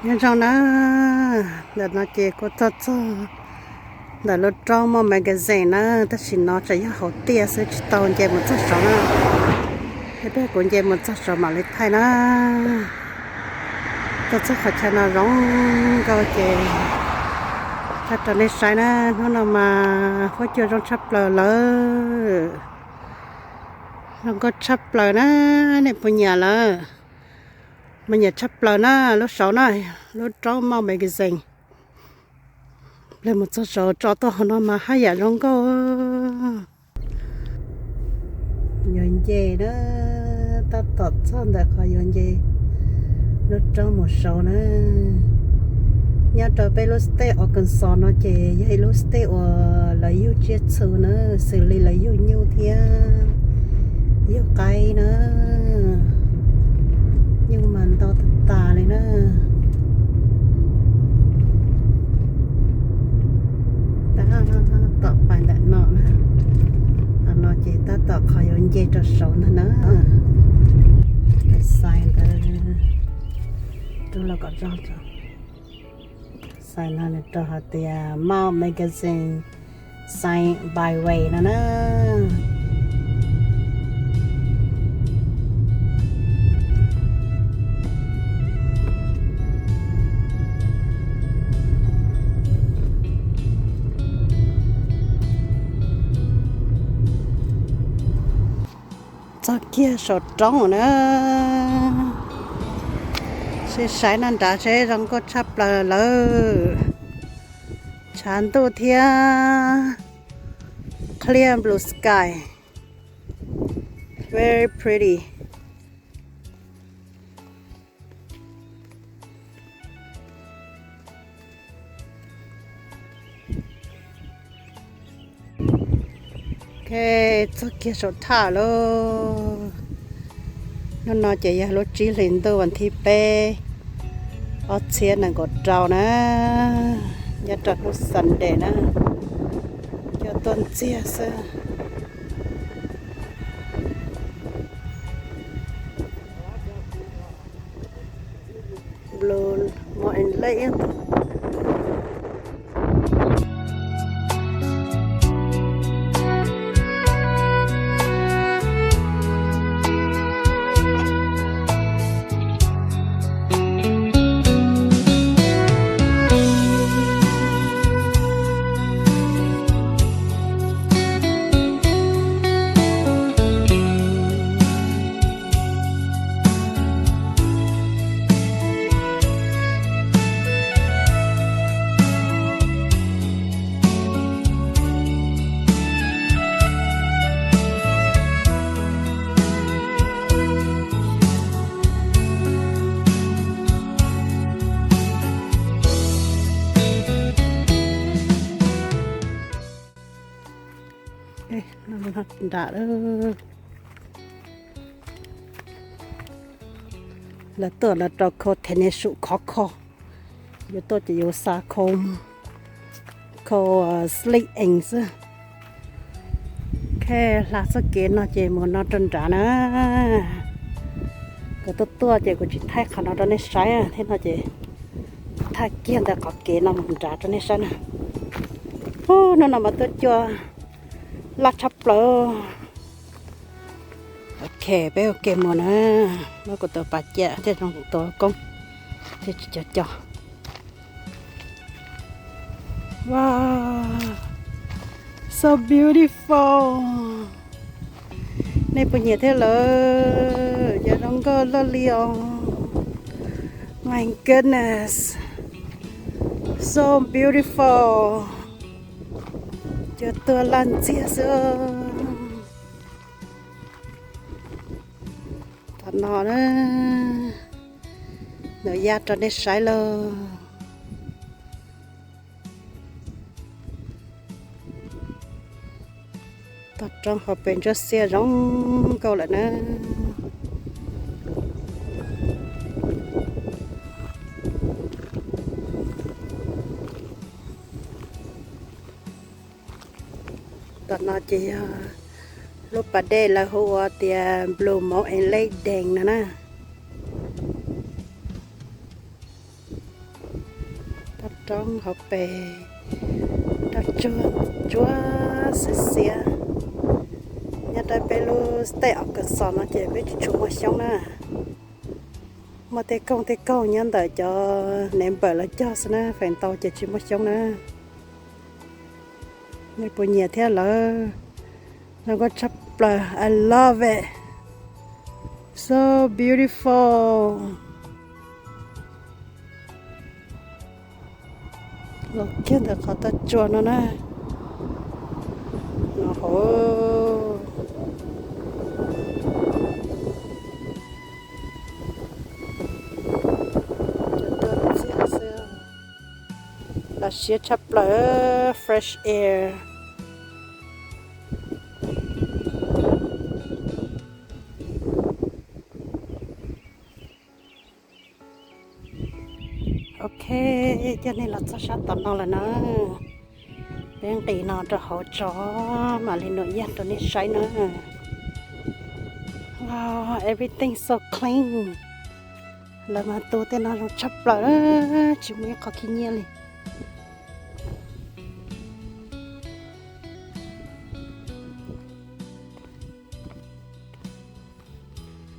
Nyob zoo na, ntawm no ces kuv tuaj txog ntawm lub roob Mount Magazine na, tab sis no tseem yog hauv tiaj xwb tsis tau nce mus txog saud na. Ib pliag kuv nce mus txog saud mam li thaij na. Tuaj txog qhov chaw no zoo nkauj ces thaij rau nej saib na. Hnub no mas huab cua zoo tshaj plaws lawm. Zoo nkauj tshaj plaws na, nej puas nyiam lawm? Mas nyiam tshaj plaws na, lub saud na, lub roob Mount Magazine. Pliag mus txog saud tso tuaj hauv no mas haj yam zoo nkauj. Yuav nce na, tab tom txog ntawm qhov yuav nce lub roob mus saud na. Nyob rau peb lub state Arkansas no ces yog ib lub state uas lawv yug tsiaj txhu na, xws li lawv yug nyuj thiab yug qaib na. Nyuj mas ntau tas tas li na. Tab tom pais ntawm no na, no ces tab tom qhov yuav nce rau saud ntag na. Xais ntawd, rub los kom zoo. Xais no nws rau hais tias Mount Magazine Scenic Byway no na. Txog kiag saum roob na, sib saib no nrad seb zoo nkauj tshaj plaws lawm. Tshav ntuj thiab clear blue sky, very pretty. Ok, txog kiag saum thaj lawm. Hnub no ces yog lub tsib hlis ntuj vas thib peb, ob txhiab nees nkaum rau na, nyob rau hnub Sunday na, cua tuaj ntxiag xwb. Blue Mountain Lake. Nram lawv tuaj lawv rau khau thej ne sum khov kho, yuav tuaj ces yuav xa khau, khau slick ees xwb. Ok, hla txoj kev no ces mus no rau nrad na. Kuv tuaj tuaj ces kuv tsis thaij qhov no rau nej saib thiab no ces thaij kiag ntawm qhov kev no mus nrad rau nej saib na. Hnub no mas tuaj cua laj tshaj plaws. Ok, peb ua ke mus na. Muab kuv tus pas cam thiaj zoo tus koob thiaj tsis co co. Wow, so beautiful. Nej puas nyiam thiab lawm? Cov zoo nkauj loj li os. My goodness, so beautiful. Cua tuaj laj ntxiag xwb. Tom no na, nws ya rau nej saib lauj. Toj roob hauv pes ntsuab xiab zoo nkauj lawm na. Tom no ces yog lub pas dej lawv hu ua tias Blue Mountain Lake Dam no na. Roob hauv pes, roob tsuag tsuag xiab xiab. Nyob rau peb lub state Arkansas no ces peb tsis tshua muaj xyoob na. Muaj tej koog tej koog nyob ntawm cov neighbor lawv cog xwb na, feem ntau ces tsis muaj xyoob na. Nej puas nyiam thiab lawm? Zoo nkauj tshaj plaws, I love it. So beautiful. Los kiag ntawm qhov toj tsua no na. No hauv. Los siab tshaj plaws, fresh air. Ok, coj nej los txog sab tom no lawm na. Peb nqis no rau hauv tso, mam li nug yaj rau nej saib na. Wow, everything so clean. Lawv mas tu tej no zoo tshaj plaws, tsis muaj ib qho khib nyiab li.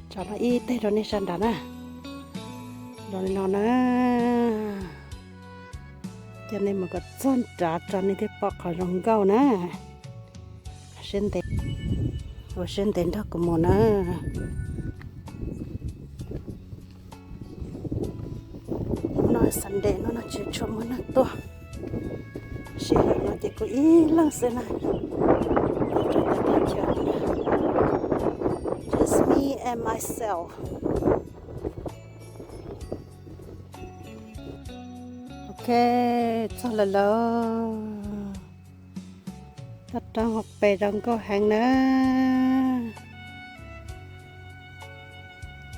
Tso no ib teg rau nej saib nrad na. Los li no na. Coj nej mus kom txog nrad tso nej thiaj pom qhov zoo nkauj na. Ua siab ntev nrog kuv mus na. Hnub no Sunday no no tsis tshua muaj neeg tuaj. Sij hawm no ces kuv ib leeg xwb na. Just me and myself. Ok, txog lawm lauj. Toj roob hauv pes zoo nkauj heev na.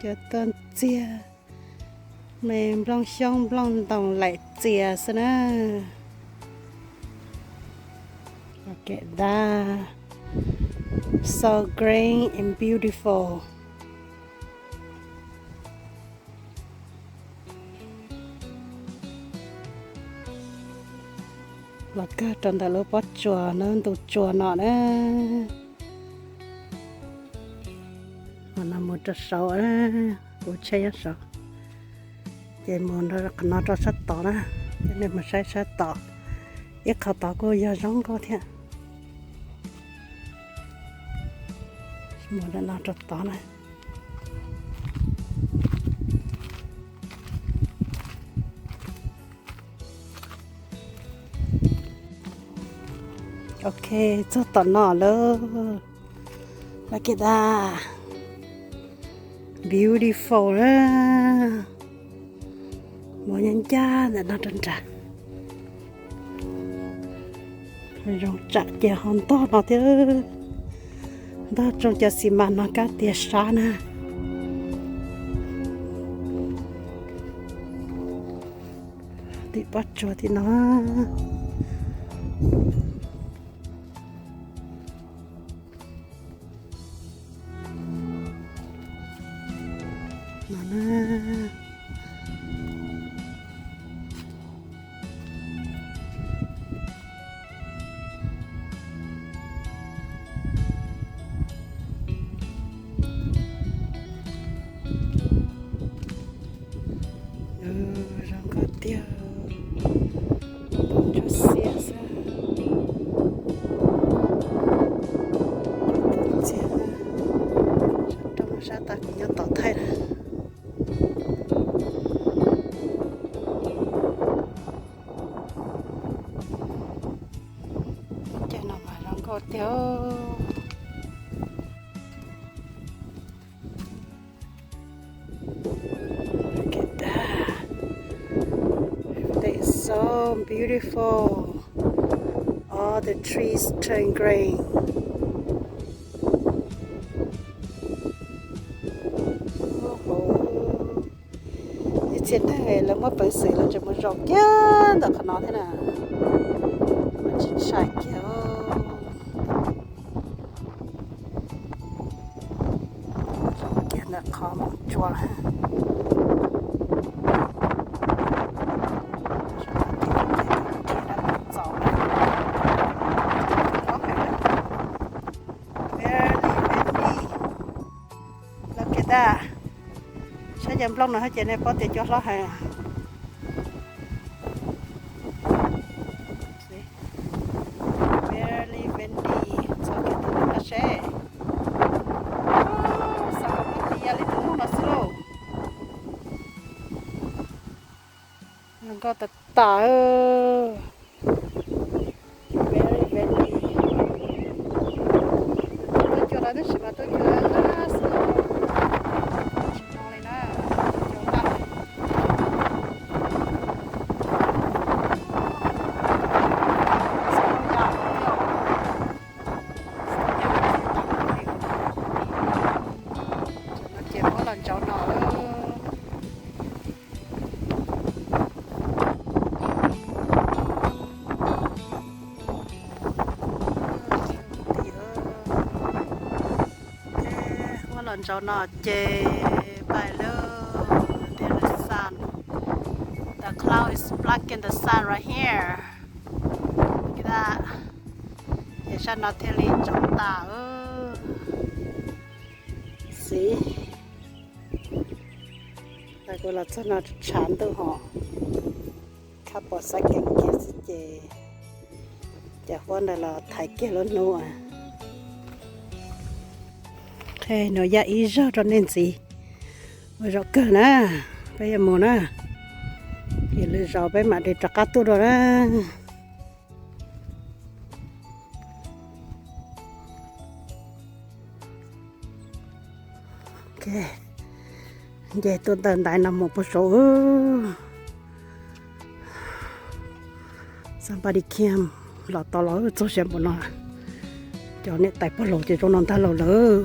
Cov tuaj ntxiag, me nplooj xyoob nplooj ntoos laim txias xwb na. Look at that. So green and beautiful. Los kawg rau ntawm lub pob tsuas na, ntu tsua no na. Ho no mus rau saud, kuv tsheb nyob saud. Ces mus qhov no rau sab tod na, coj nej mus saib sab tod. Ib qho tod kuj yog zoo nkauj thiab. Mus ntawm no rau tod na. Ok, txog tom no lawm. Look at that. Beautiful na. Mus ncaj ncaj ntawm no rau nrad. Zoo tsam ces ho ntog no thiab. Ntog tsoo cov xi mas no kab tiag sab na. Tim pob tsuas tim no. No na. Zoo nkauj tiag, ntsuab xiab xwb. Txias, sab tod kuv nyob tod thaij na. Ceg no mas zoo nkauj tiag. Look at that. Everything is so beautiful. All the trees turn green. Ib txhia neeg lawv muab peev xwm lawv tseem mus zaum kiag ntawm qhov no thiab na. Tsis ntshai kiag. Zaum kiag ntawm qhov mus tsua lawm. Nplooj no thiab ces nej paub tias cua hlob heev. Very windy, txhob kev tus hnub no seb. Xav kom pom tias li tus hnub no xwb lauj. Zoo nkauj tas tas. Very windy. Tuaj cua lawm tab sis mas tuaj cua lawm xwb. Tsis zoo li na. Cua lawm. Ces muab los ntsaum no. Muab los ntsaum no ces pais lawm. The sun, the cloud is blocking the sun right here. Ces sab no thiaj li ntsaum tas. Xib, kuv los txog no tshav ntuj ho, khab pom xab kees kiag xwb ces cov huab ntawd los thaiv kiag lub hnub. Qhia no yaj ib zaug rau nej ntxiv. Ua zaum kawg na, peb yuav mus na, ces lwm zaus peb mam li rov qab tuaj dua na. Nce tuaj ntawm ntaiv no mus puag saud. Somebody came, los tau los txog siav npaum no. Cov niam tais pog laus ces zoo no ntag lauj lawm.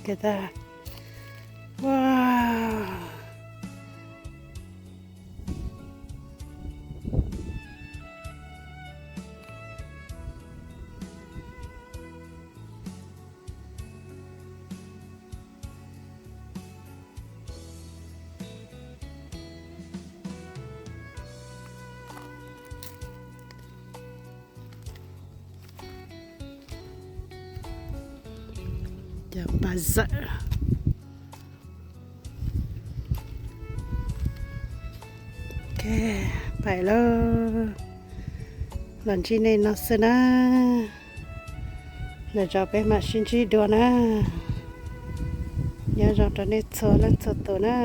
Cov npaj zawm. Ok, pais lauj. Los ntsib nej no xwb na. Lwm zaus peb mam sib ntsib dua na. Nyob zoo rau nej txhua leej txhua tus na.